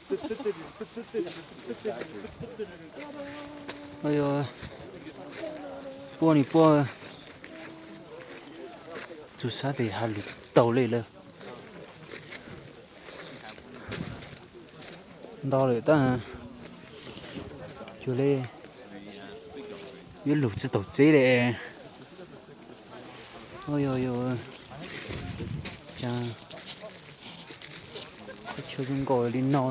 Puaj ni puaj, txug sab tes has lug tsis taus li lawm. Nto lawm tab, cuag li yuav lug tsis taus tsev li. Ua yog, yog, cas teb chaws zoo nkaus li no.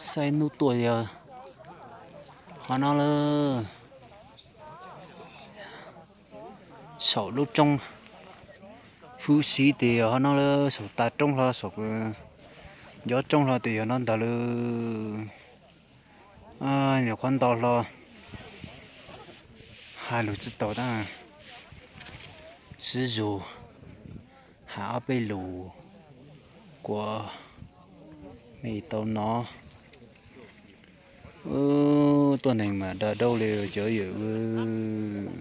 Saib hnub tuaj yog qhov no lawm. Saum lub roob Fwj Siv tes yog qhov no lawm, saum tas roob hlo, saum ncov roob hlo tes yog no ntag lawm. Nyuam qhuav nto hlo, has lug tsis taus tab, sib zug has ob peb lus kuas mej tau nov. Tuab neeg mas dag dauj li cov yawm.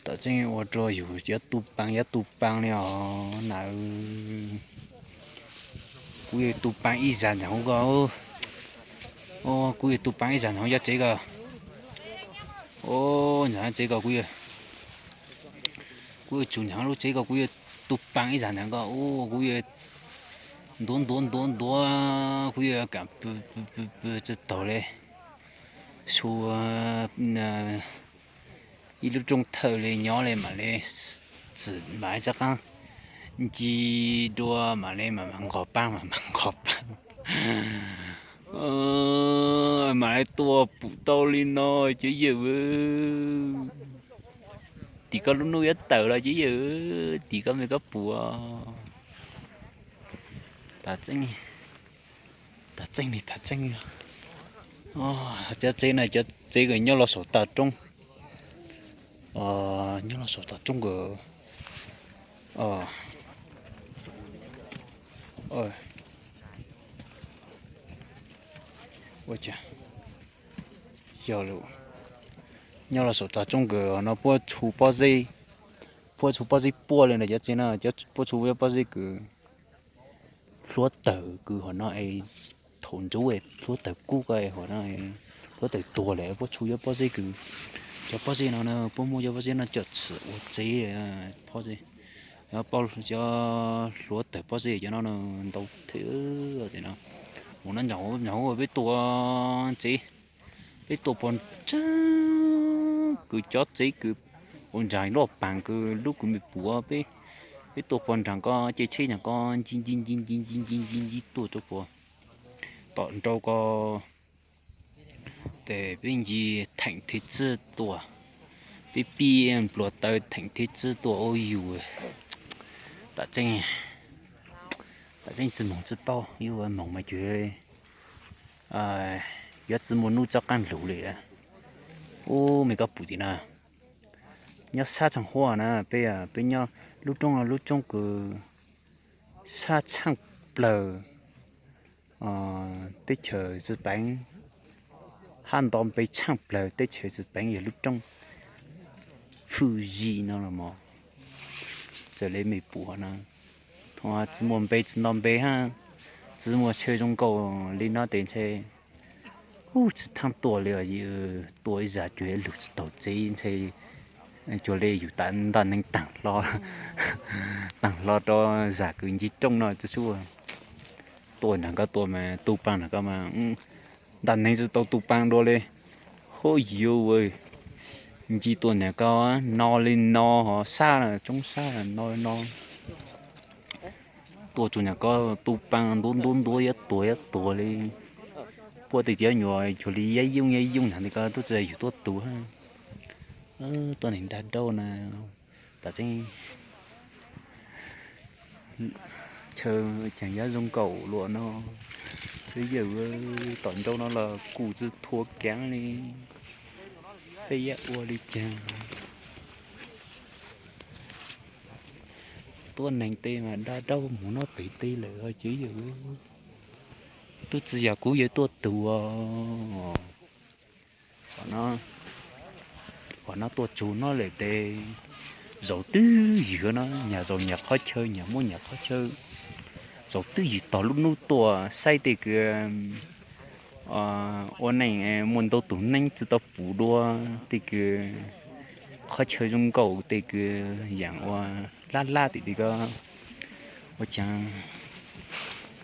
Tam tseeb ua rua yug yuav tu paa yuav tu paa li os na. Kuv yuav tu paa ib zag ntawm hauv koj. Kuv yuav tu paa ib zag ntawm hauv cov tsev ko. Ntawm hauv tsev ko kuv yuav, kuv yuav tsum ntawm hauv lub tsev ko kuv yuav tu paa ib zag ntawm koj. Kuv yuav ntuav ntuav ntuav ntuav, kuv yuav kam pw pw pw tsis taus li. Su ib lub rooj thawj li nyob li mam li txwm mam rov qaab nce dua mam li mam mam nqos paab mam mam nqos paab. Mam li tua pum tau li no cov yawm. Tim koj lub hnub yuav tawm los cov yawm, tim koj me koj pum. Tas tseeb, tas tseeb li tas tseeb. Cov tsev na cov tsev nyob los saum tas roob, nyob los saum tas roob nkawd. Ua cas yog lawm, nyob los saum tas roob nkawd no puab txhu pob zeb, puab txhu pob zeb puaj li ntawm cov tsev no, puab txhu pob zeb kws hluav tawm kws hom no es thaum ntsuv hluav tawm kub ko hom no hluav tawm tuag lawm puab txhu cov pob zeb kws, cov pob zeb no puab muab cov pob zeb no coj txhim ua tsev. Cov hluav tawm pob zeb cov no ntau thiab no. Mus no nyob hauv peb tua tsev, peb tua pog nraag kws cov tsev kws ua nraag loj paag kws lub kws me puav peb, peb tua pog nraag ko ces tsheb nraag ko nci nci nci nci nci nci nci nci tuaj rau puag tom nrau ko. Tes peb nci theem thiab txij tua, peb pib npluav taw theem thiab txij tua ua yus. Tam tseeb, tam tseeb tsi moog tsi paub, yus moog mas cuag yuav tsi muaj nub tsob qaab lug li. Ub, mej koj pum tim na, nyob sab tshaaj huab na, peb, peb nyob lub roob, lub roob kws sab tshaaj plawg teb chaws Xi Peev, hab nto npe tshaaj plawg teb chaws Xi Peev yog lub roob Fwj Yij no los mas. Txawm li mej pum hov na, tsi muaj npe tsi nto npe hab, tsi muaj chaw zoo nkaus li no tes ntshe ub tsi thaaj tua li os. Tua ib zag cuag lug tsi taug tsev ntshe cuag li yus tas ntaj neeg taag hlo, taag hlo rau zag kws nce rooj no tsi sub. Tua nraag ko tua mas tu paa nraag ko mas ntaj neeg tsi tau tu paa dua li. Hub yuv, nce tua nraag ko no li no hov, sab na, tsoob sab na, no li no. Tua tsuag nraag ko tu paa ntuav ntuav ntuav yuav tuag yuav tuag li. Puab tes cov nyuam cuag li yab yooj yab yooj nraag ko tub tsi yus tuab tug. Tuab neeg dag dauj na, tas tseeb. Chaw caag yuav zoo nkaus luas no. Twb yawm tom ncauj no los kuj tsi thua kaav li. Peb yuav ua li caag? Tuab neeg tej mas daj daub mus nyob pem tej lawm os ces yawm. Tub txwv yog kuv yuav tuaj tug os. Qhov no tuaj tsug no lawm tes zaum twb ywg no, nyag zaum nyag qhov chaw, nyag muab nyag qhov chaw. Zaum twb ywg tog lub nub tuaj saib tej kws ua neej muaj ntau tug neeb tsi tau pum dua, tej kws qhov chaw zoo nkaus, tej kws yaam ua lab lab tim tim ko. Ua caag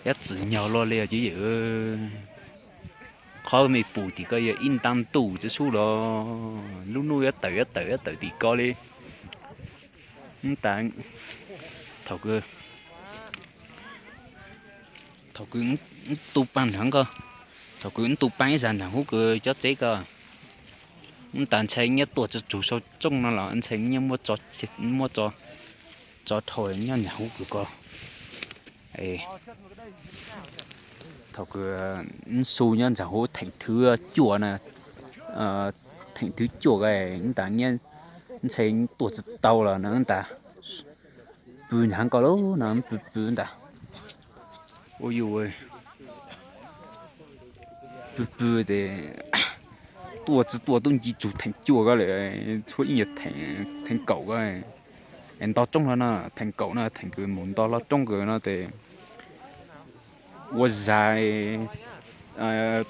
yuav txwm nyog luaj li os ces yawm. Qhov mej pum tim ko yog ib nta ntuj tsi sub los lub nub yuav tawm yuav tawm yuav tawm tim ko li. Tab thaum kws, thaum kws tu paa nraag ko, thaum kws tu paa ib zag nraag huv kws cov tsev ko, tab ntshai nyob tuaj tsi tsug sau tsooj no los ntshai nyob muab tso dhau nyob nraag huv kws ko. Thaum kws su nyob nraag huv theem thwv cuaj na, theem thwv cuaj ko, tab ntshai tuaj tsi tau los na, tab pw nraag ko lawm no, pw pw ntag. Ua yuj, pw pw tes tuaj tsi tuaj tuaj nce tsug theem cuaj ko lawm, tshuav ib nyuag theem, theem kaum ko, es nto roob hlo no, theem kaum no, theem kws mus nto hlo roob kawg no tes ua zag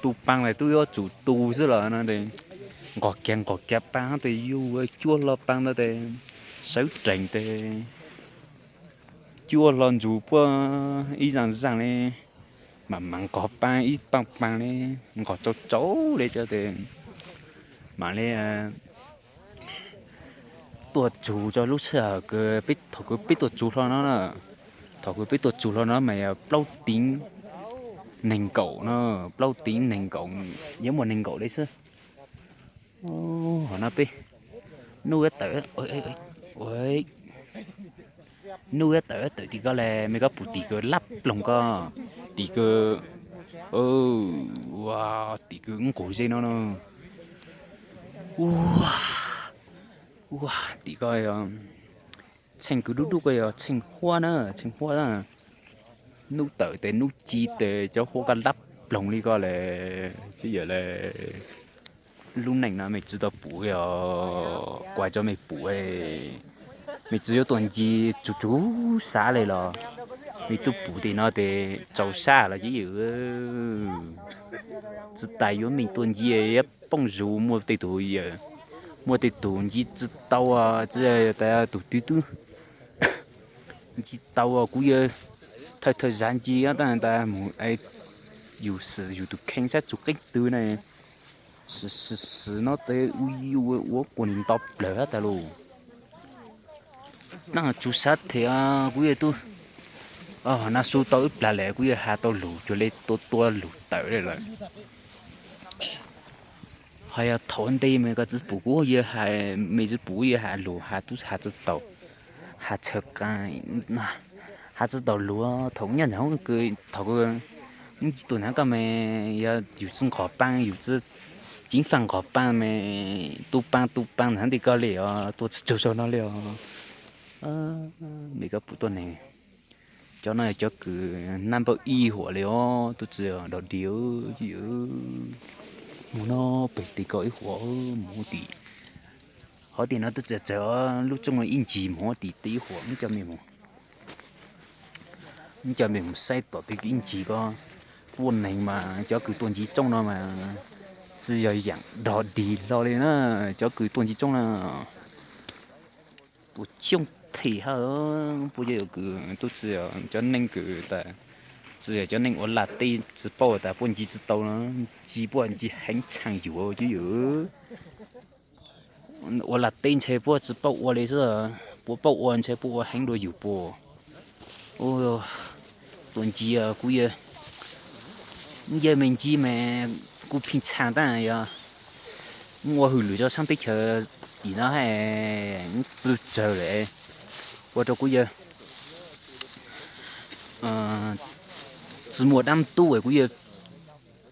tu paa los twb yuav tsum tu xwb los no tes nqos kiag nqos kiag paa tes yug cuaj hlo paa ntawd tes sawv reem tes cuaj hlo ntsug puag ib zaaj zaaj li, mam mam nqos paa ib paaj paa li, nqos tsau tsau li cov tes mam li tuaj tsug rua lub sij hawm kws peb, thaum kws peb tuaj tsug hlo no, thaum kws peb tuaj tsug hlo no mas yog plaub teev neeg nkaum no, plaub teev neeg nkaum, yuav muaj neeg nkaum li xwb. Hov no peb, nub yuav tawm, nub yuav tawm tawm tim ko le, mej koj pum tim kws lab ploog ko, tim kws, ua, tim kws nqus ze no no. Ua, ua, tim ko yog tsheej kws dub dub ko yog tsheej huab na, tsheej huab na. Nub tawm tes nub ci tes cov huab ko lab ploog li ko le, twb yog le. Lub neej no mej tsi tau pum os, kuv hais rua mej pum, mej tsi yuav tuaj nce tsug tsug sab le los mej tub pum tim no tes tsaus sab los ces yawm. Tsi tas yuav mej tuaj nce yuav poob zus, muaj tej tug, muaj tej tug nce tsi tau, tsi tas tug twg twb nce tau, kuv yawg thawj thawj zag nce tab tas mus yus xwm yus tus kheej saib tsug qeeb twg na. Xwm xwm xwm no tes ua yuj ua quas nim nto plawg tas lug. Tab tsug sab them kuv yawg tub, hov na su tau ib plag lawm kuv yawg has tau lug cuag le tua tua lug tawm le lawm. Hos yog thaum ntej mej koj tsi pum kuv yawg has, mej tsi pum kuv yawg has lug has tub has tsi tau, has tshawv qab, has tsi tau lug thaum nyob nraag kws thaum kws nce tuaj nraag ko mas yog yus tsi nqos paa, yus tsi ceev faj nqos paa mas tu paa tu paa nraag ntej ko le os, tuaj tsi tsug saum no le os. Mej koj pum tuab neeg, cov no cov kws nab npawb ib huam le os, tub tsi dog dig. Mus no pem tim ko ib huam, mus tim, hov tim no tub tsi txawm lub tsooj no ib ncig mus tim teb ib huam, coj mej mus, coj mej mus saib tom tej ib ncig ko. Tuab neeg mas cov kws tuaj nce tsooj no mas tsi yog yaam dog dig hlo li na, cov kws tuaj nce tsooj na. Tuaj coob them hab, puab cov kws tub tsi, cov neeg kws tas, tsi yog cov neeg ua laj teb tsi paub tas puab nce tsi tau no, nce puab nce heev tshaj yus cov yawm. Ua laj teb ntshe puab tsi paub ua li xwb, puab paub ua ntshe puab ua heev dua yus puab. Tuaj nce kuv yawg, yawg mej nce mas kuv pheej txhaa tab yog ua hwm lwm zog saab teb chaws tim no hab, pw tsawg lawm, ua rua kuv yawg tsis muaj dab ntub es kuv yuav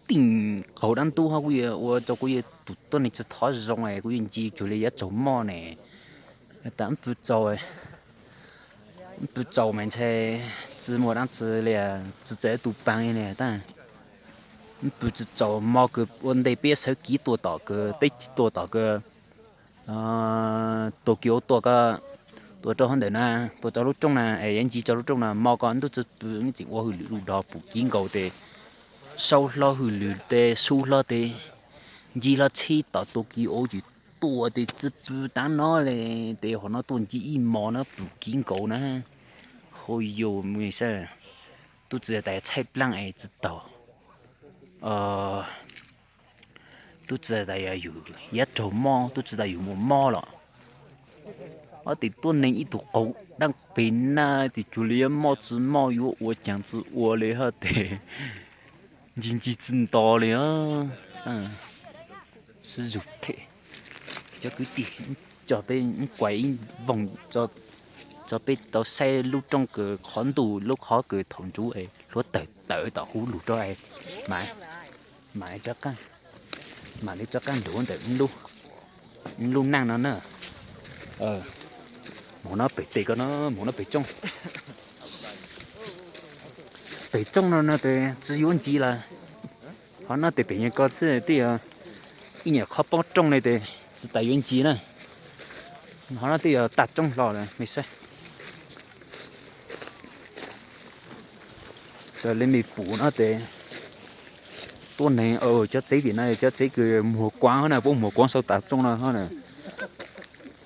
tim qaug dab ntub ho kuv yuav ua rau kuv yuav tus tuab neeg tsis thov zoo es kuv yuav nci cuag li yav tsaug moj ne. Tas pw tsaus, pw tsaus mas ntshai tsis muaj dab tsi li, tsis txawj tus paa li tab. Pw tsis tsaus mo kws ua ntej peb sawv kiv tua tom kws teb tua tom kws tua kiv ua tua ko, tua rau hauv ntawm na, tua rau lub rooj na es yuav nci rau lub rooj na mo ko ntuj tsis pw tseem ua hwj lwm lub dog pum kiv nkaus tes sau hlo hwj lwm tes su hlo tes nci hlo tsheb tom tua kiv ua yus tua tes tsis pw tav no li. Tes hov no tuaj nci ib mos no pum kiv nkaus na. Hos yus saib, tub tsis tas txhaij plaaj es tsis taug, tub tsis tas yog yus yav raug mob, tub tsis tas yus muaj mob los. Ob tes tuab neeg ib tug qaug dab pem na, tes cuag li yuav mob tsis mob yuav ua caag tsis ua li hab tes nci nci tsis nto li. Sib zug them, cov kwv tij, coj peb kuaim ib voog tso peb tau saib lub rooj kws qhov ntuj lub qhov kws thaum ntsuv hluav taws tawm tom huv lug rau, mam, mam li rov qaab nrug ntawm lub naaj no na. Mus no pem tes ko no, mus no pem tsooj. Pem tsooj no no tes tsis yuav nci lawm. Qhov no tes pem nyuag ko xwb twb yog ib nyuag qhov pob rooj li tes tsis tas yuav nci na. Qhov no twb yog tag roob hlo lawm me saib. Raws li mej pum no tes tuab neeg, cov tsev tim no cov tsev kws muag kuav hab na, puab muag kuav sau tav tsooj no hab na.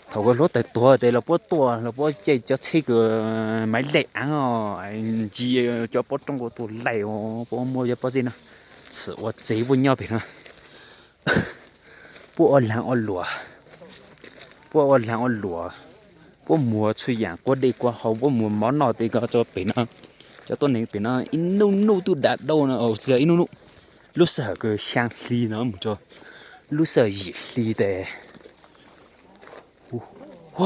Thaum kws hluav taws tuag tes los puab tuaj los puab caij cov tsheb kws maiv lej aav os, nci cov pob rooj ua tuag laij os, puab muab cov pob zeb no txhim ua tsev puab nyob pem no. Puab ua laag ua luam, puab ua laag ua luam, puab muag txhua yaam kua dej kua hauv, puab muag mov noj tes ko rau pem no. Cov tuab neeg pem no ib nub nub tub dav dau no, tsis yog ib nub nub, lub sij hawm kws xyaa hli no mus rau lub sij hawm yim hli tes, hu, hu,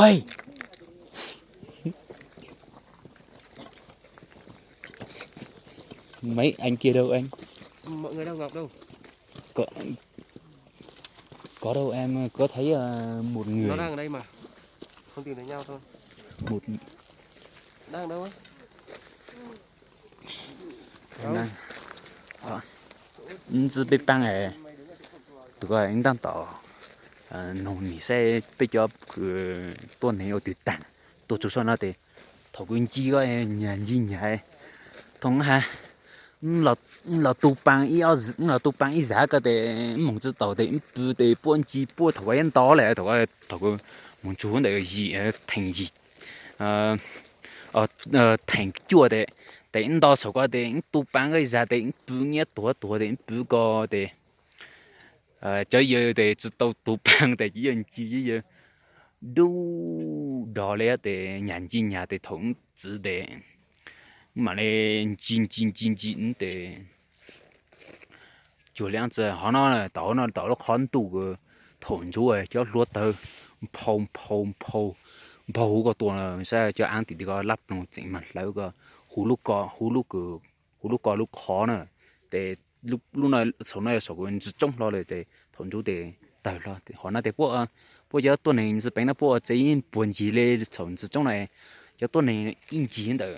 Mấy anh kia đâu anh? Mọi người đang ngọc đâu? Có, có đâu em, có thấy ờ, một người. Nó đang ở đây mà. Không tìm thấy nhau thôi. Một. Đang đâu ấy? Đang. Ntxwb peb paab es, tus ko ntaaj tom noog nim saib peb cov kws tuab neeg ua twg taag, tuaj txug sab no tes thaum kws nci ko nyag nci nyag, thaum has los tu paa ib, los tu paa ib zag ko tes moog tsi taus tes pw tes puab nci puab thaum ko yuav nto lawm, thaum ko, thaum ko moog txug ntawm yim, theem yim, theem cuaj tes, tes nto saum ko tes tu paa ko ib zag tes pw nyiab tuag tuag tes pw ko tes cov yawg tes tsi tau tu paa tes cov yawg nci, cov yawg dub dog li tes nyag nci nyag tes thaum txwv tes mam li nci nci nci nci tes cuag li tsi hov no, tau no tau lub qhov ntuj thaum ntsuv cov hluav taws nphau nphau nphau nphau huv ko tuaj, saib cov aav tim ko lab ploog tseem mag hlawv ko, huv lub ko, huv lub ko lub qhov na, tes lub no, saum no yog saum kws ntsis tsoob hlo lawm tes thaum ntsuv tes tawg hlo. Hov no tes puab, puab cov tuab neeg ntxwg peev no puab ua tsev puag ncig li thaum ntsis tsoob no, cov tuab neeg ib ncig ntawm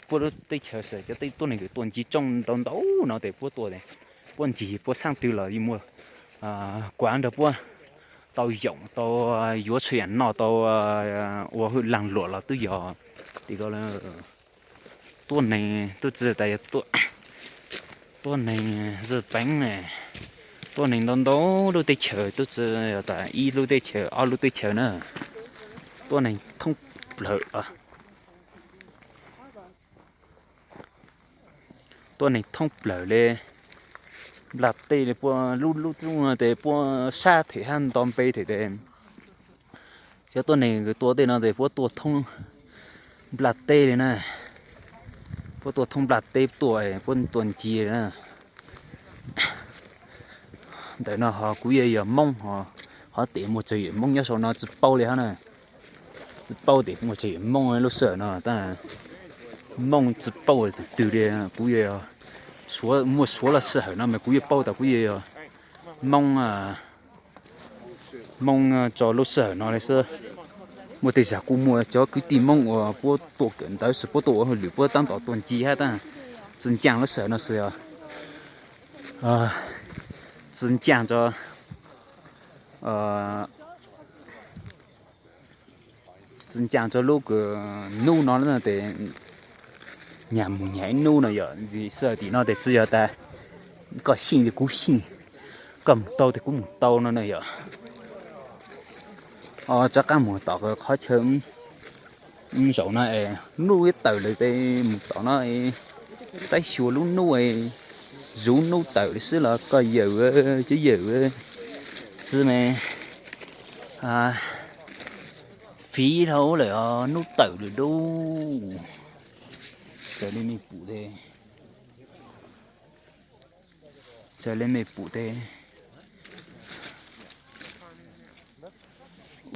puab lub teb chaws, cov tuab neeg kws tuaj nci tsoob ntau ntau no tes puab tuaj, puab ncig puab xaab twg los yeej muaj kuav nrog puab tau yoom tau yuav txhua yaam noj tau ua hwj laag luam los twb yog tim ko. Tuab neeg tub tsi tas yog tuab neeg ntxwg peev ne, tuab neeg ntau ntau lub teb chaws tub tsi tas ib lub teb chaws ob lub teb chaws na, tuab neeg thoob plawg. Tuab neeg thoob plawg li, nplaj teb li puab lub lub roob no tes puab sab them hab nto npe them tes cov tuab neeg kws tuaj tej no tes puab tuaj thoob nplaj teb li na, puab tuaj thoob nplaj teb tuaj, puab tuaj nci li na. Ntawm no ho kuv yog yog Moob, ho tes muaj tsawg yawm Moob nyob sau no tsi paub li hab na, tsi paub tes muaj tsawg yawm Moob lub sij hawm no tab. Moob tsi paub tus twg li, kuv muaj suav lub sij hawm no mas kuv yuav paub tas kuv yuav Moob, Moob tso lub sij hawm no li xwb. Muaj tej zag kuj muaj cov kwv tij Moob uas puab tuaj kawm ntawv xwb, puab tuaj ua hauj lwm, puab tab tom tuaj nce hab tab tsi ncaaj lub sij hawm no xwb os. Tsi ncaaj tsi ncaaj tso lub kws nub no tes nyag mus nyag ib nub no yom, xwb tim no tes tsi yog tas koj xyeej tes kuv xyeej, koj mus tau tes kuv mus tau no na yom. Rov qaab mus tom qhov chaw zaum no es nub ib tawm lawm tes mus tom no saib xyuas lub nub, zuv nub tawm li xwb los koj yawm, tsi yawm, tsi mas fiv dhau lawm os, nub tawm lawm lauj. Txawm li mej pum tes, txawm li mej pum tes,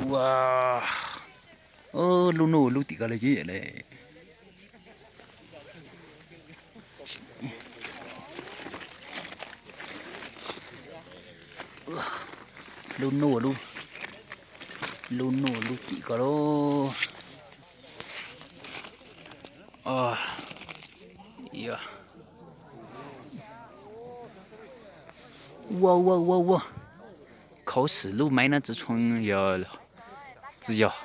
ua, lub nub lub tim ko le le. Lub nub, lub nub lub tim ko lauj. Ua ua ua ua, khaus xwm lub maiv no tsi tshua yog, tsi yog.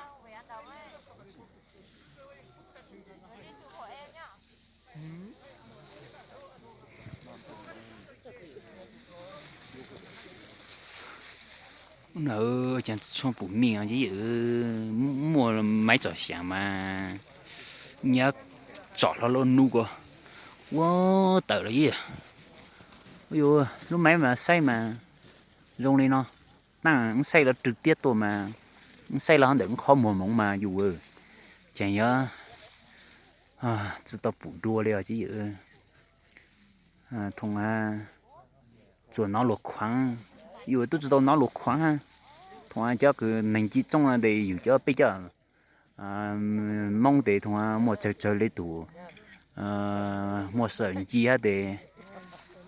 Nawb, cas tsi tshua pum mej os, muaj maiv tsom xyaav mas nyob tsom hlo lub nub ko, ua tawm los yog. Lub maiv mas saib mas zoo li no, tab wb saib los rwg tiab tuaj mas, wb saib los ntawm wb qhov muag moov mas yus, ces yog tsi tau pum dua li os ces yus. Thoo, tsuas nov luag khuaav, yus tub tsi tau nov luag khuaav. Thoo, cov kws neeg ci txooj no tes yus cov peb cov Moob tes thoo muaj tsawg tsawg li tus muaj sij hawm nci hab tes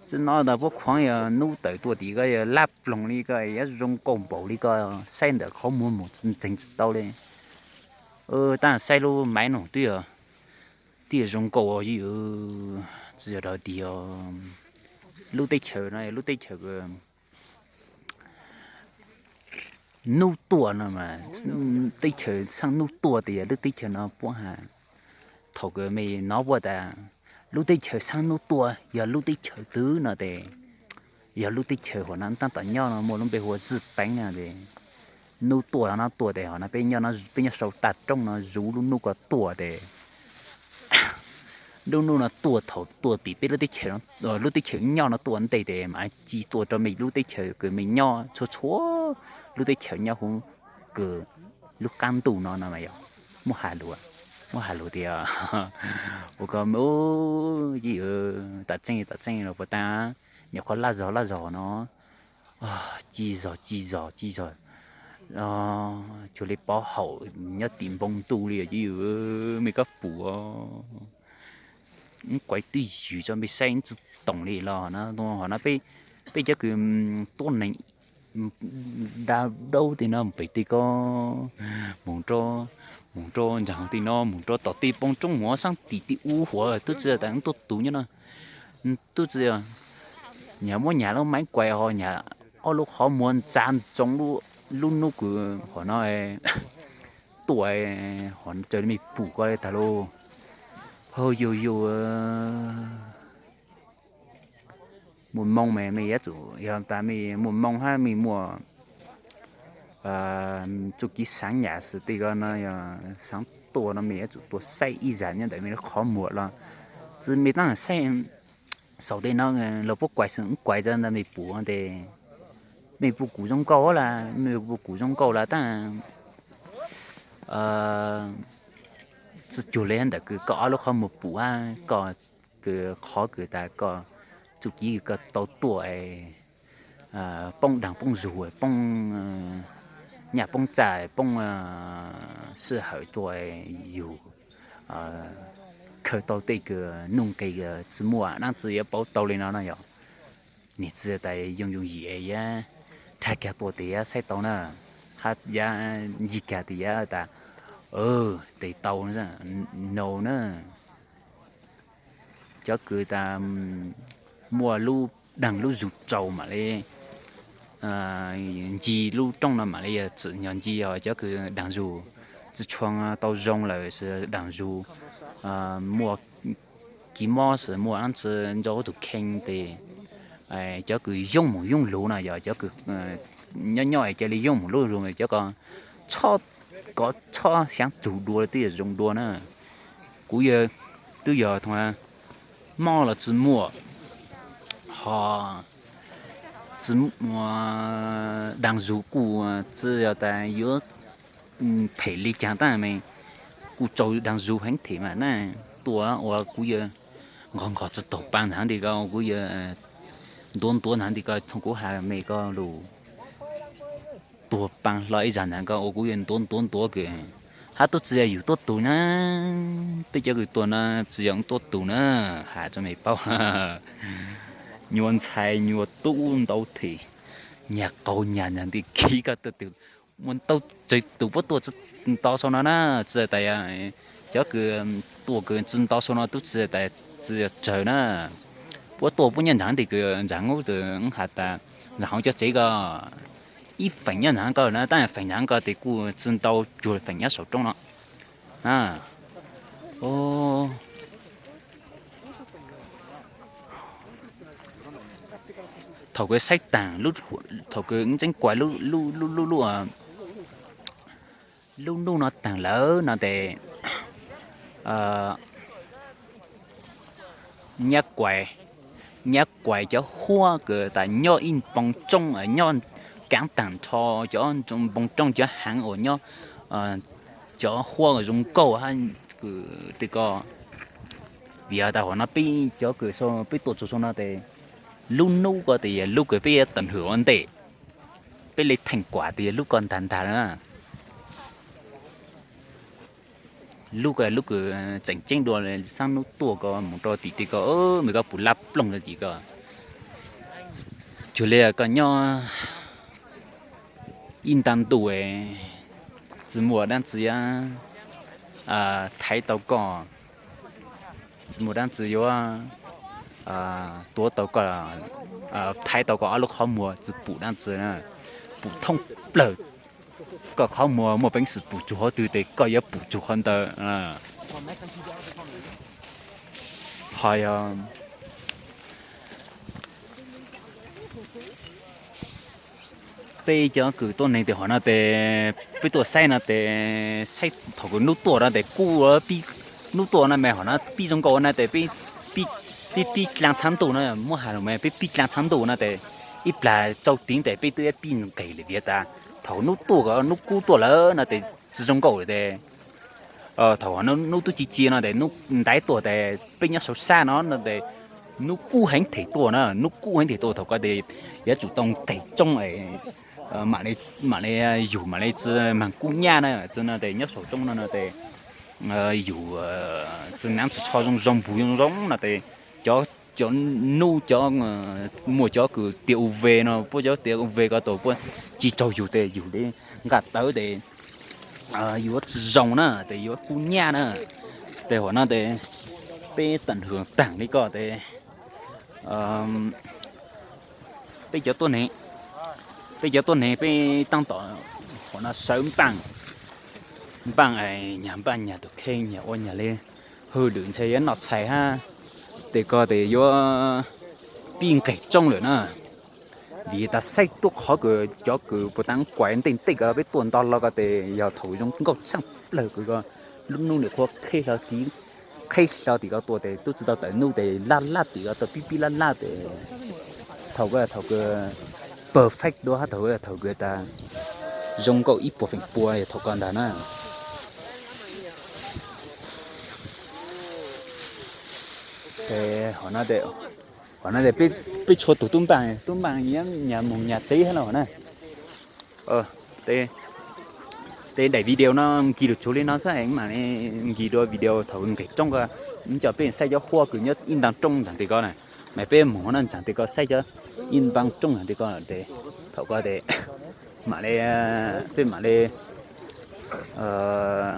tsi nov tas puab khuaav yog nub tawm tuaj tim ko yog lab ploog li ko, yuav zoo nkauj npaum li ko, saib ntawm qhov muag moov tsi ntseeg tsi tau li. Tab saib lub maiv no twb yog, twb yog zoo nkauj os, tsi yog dag tiag. Lub teb chaws no yog lub teb chaws nub tuaj no mas, teb chaws xaaj nub tuaj tes yog lub teb chaws no puab has. Thaum kws mej nov puab tas lub teb chaws xaaj nub tuaj yog lub teb chaws twg no tes yog lub teb chaws huam no tab tom nyob no muaj lub npe hu ua Zij Peev no tes nub tuaj no tuaj tes ho no peb nyob, peb nyob sau tag roob no zuv lub nub ko tuaj tes lub nub no tuaj thaum tuaj tim peb lub teb chaws, lub teb chaws nyob no tuaj ntej tes mas ci tuaj rau mej lub teb chaws kws mej nyob txhua txhua lub teb chaws nyob huv kws lub qaab ntuj no no mas yog muab has lug, muab has lug tias ua ko, tam tseeb tam tseeb los puas tas, nyuam qhuav laj zog laj zog no, ci zog ci zog ci zog, cuag li pov haum nyob tim npoo ntuj li os, mej koj pum, kuav twj ywm tso mej saib tsi toom li los no, ho no peb cov kws tuab neeg da daub tej no pem tej ko, mus rau, mus rau ntsaag tej no, mus rau tom tej poob roob mus xaab tim tej ub huav tub tsi tas tuaj tus nyob no, tub tsi, nyag muab nyag lub maiv kuais ho nyag ob lub qhov muag ntxa ntsoov lub nub kws ho no tuaj, ho tsaws li mej pum ko li tag lauj. Hau yug yug, muaj moo mas mej yuav tsum, yog tas mej muaj moo hab mej muaj txuj kev xaav nyam xwb tej ko no, yog xaav tuaj no mej yuav tsum tuaj saib ib zag nyob ntawm mej lub qhov muag los, tsi mej tab saib saum tej no los puab kuais xwb, kuais tso ntawd mej pum tes, mej pum kuv zoo nkauj lawm, mej pum kuv zoo nkauj lawm tab tsi cuag li ntawm kws koj ob lub qhov muag pum hab koj kws qhov kws tas koj txuj kev kws koj tau tuaj poob daag poob zug, poob nyaj poob txag, poob sij hawm tuaj yug khaws tau tej kws nuj nqis tsi muaj dlaab tsi yuav paub tau le no no yog. Nwg txiv tas yooj yooj yim yuav dhag kag tuaj tes yuav saib tau na, hab yuav ncig kag tes yuav tas, tes tau no na. Cov kws tas muaj lub daag lub zug tsau mam li ncig lub roob no mam li yog txwm nyog ncig, yog cov kws daag zug tsi tshua tau zoo lawm, daag zug muaj kiv mob, muaj dlaab tsi nrug tus kheej tes cov kws yooj mus yooj lug no yog cov kws nyob nyob cia li yooj mus yooj lug, cov ko txhob, kov txhob xyaav txug dua twb yog zoo dua na. Kuv yawg twb yog mob los tsi muaj, ho tsi, daag zug kuj tsi yog tas yuav phem li caag tab me kuj tsau daag zug heev them mas na. Tuaj ua kuv yawg nqog nqog tsi taug paa ntag tes ko kuv yawg ntuav ntuav ntag tes ko, kuv has me ko lug tuag paa hlo ib zag ntag ko ua kuv yawg ntuav ntuav ntuav kws hab tub tsi yog yug tuaj tug na, peb cov kws tuaj na tsi yog tuaj tug na, has rua me paub. Nyuas ntxhais nyuas tub ntau them, nyag qaug nyag ntag tes kiv ko tuaj tug, muaj ntau tug puab tuaj tsi nto sau no na, tsi tas cov kws tuaj kws tsi nto sau no tub tsi tas tsi yog tsawg na. Puab tuaj puab nyob nraag tes kws nraag ub has tas nraag hauv cov tsev ko ib feem nyob nraag ko na, tab feem nraag ko tes kuj tsi ntau cuag feem nyob saum roob no. Thaum kws saib taag, thaum kws ntxeeb kuas lub, lub, lub nuj no taag lawm no tes nyab kuas, nyab kuas cov huab kws tas nyob ib npoo roob, nyob kaav taag nrho cov npoo roob cov haav uas nyob cov huab zoo nkauj hab kws tej ko. Vim tas huam no peb cov kws peb tuaj txug sau no tes lub nub ko tes yog lub kws peb yuav tawm hwm ua ntej, peb le theem kuam tes yog lub ko ntag ntag na. Lub ko lub kws tseem ceeb dua xaab nub tuaj ko mus rau tim tej ko, me ko puv lab ploog rau tim ko. Cuag li koj nyob ib nta ntuj tsi muaj dlaab tsi yuav thaiv tau koj, tsi muaj dlaab tsi yuav tuav tau koj, thaiv tau koj ob lub qhov muag tsi pum dlaab tsi na, pum thoob plawg. Koj qhov muag muaj peev xwm pum txug qhov twg tes koj yuav pum txug qhov ntawd. Ho yog peb cov kws tuab neeg tes huam no tes peb tuaj saib no tes saib thaum kws nub tuaj no tes kuj, nub tuaj no mas huam no pib zoo nkauj na tes peb pib dlaab tshab ntuj no, muab has lug mas peb pib dlaab tshab ntuj no tes ib plag tsau teev tes peb twb pib nqes lawm vim tas thaum nub tuaj ko nub kub tuaj lawm no tes tsi zoo nkauj lawm tes thaum nub tub ci ci no tes nub ntaiv tuaj tes peb nyob saum sab no no tes nub kub heev them tuaj na, nub kub heev them tuaj thaum ko tes yuav tsum tau nqes tsoob mam li yug mam li tsi maag kub nyaj na, tsi no tes nyob saum roob no no tes yug tsi naav tsi tsho zoo zoo npug zoo zoo no tes cov, cov nub cov, muaj cov kws tiav U V no puab cov tiav U V ko tau puab ci raug yug tes yug li nqaj tawv tes yuav tsi zoo na tes yuav kub nyaj na. Tes huam no tes peb tawm hwm taag li ko tes peb cov tuab neeg, peb cov tuab neeg peb taab tom huam no sawv npaaj, npaaj nyag npaaj nyag tus kheej nyag ua nyag li hwj lwm ntxhais yuav noj txhais hab tes ko tes yuav pib nqes tsoob lawm na. Vim tas saib tuab qhov kws cov kws puas tas kuas ntej ntej ko peb tuaj nto hlo ko tes yog thaum zoo nkauj tshaaj plawg kws ko lub nub nim qhuav qheb hlo tiv, qheb hlo tim ko tuaj tes tub tsi tau tawm nub tes laj laj tim ko tau pib pib laj laj tes thaum ko thaum kws perfect dua hab thaum ko thaum kws tas zoo nkauj ib puas feem pua yog thaum ko ntag na. Tes huam no tes peb tshua tug tub npaaj, tub npaaj nyag moog nyag teb hab los na. Tes daim video no nkig lug tsuag li no xwb, mam li nkig dua video thaum nqes roob ko. Cov peb saib cov huab kws nyob ib ntaag rooj ntsaag tes ko na, mas peb moog no ntsaag tes ko saib cov ib ntaag rooj ntsaag tes ko tes thaum ko tes mam le, peb mam le,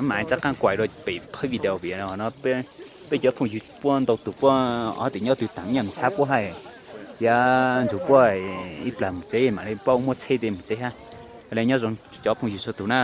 mam le rov qaab kuas rua pem qhov video vim no peb cov phooj ywg puab ntau tug puab ob tes nyob tug taam nyaj mus txhab puab hab, yav ntxug puab ib plag mus tsev mam le paub muab tsheb tes mus tsev hab. Le nyob zoo cov phooj ywg txhua tug na.